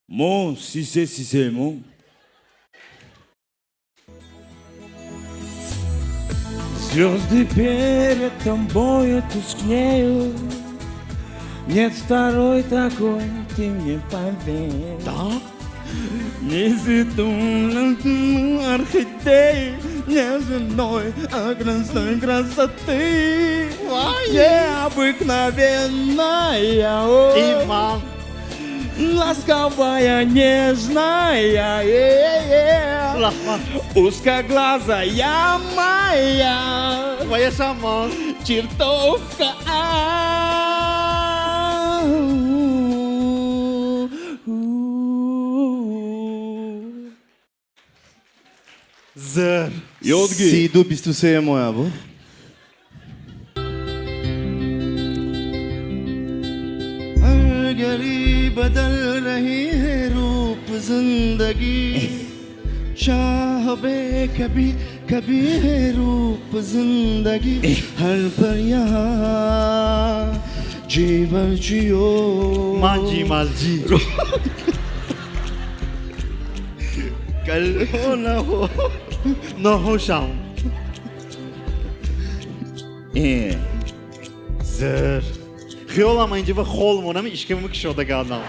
Мо сисе сисе мо. Звезды перед тобою тускнеют. Нет второй такой, ты мне поверь. Да? Не цвету орхидеи, не земной, а красной красоты. Необыкновенная, о, Иман. Ласковая, нежная, е-е. Раҳмат. Узкоглазая моя Твоя шамон. Чертовка. Ау. Зӯр. Ёдгир. 32 23 моя буд. हर घड़ी बदल रही है रूप जिंदगी, चाह बे कभी कभी है रूप जिंदगी, हर पर यहाँ जीवन जियो। Ман ҷи малҷи. कल हो न हो। Ноҳушам. Э, Зӯр. Хиёлам инҷа ба хол монам, ишкамимо кушода гардам.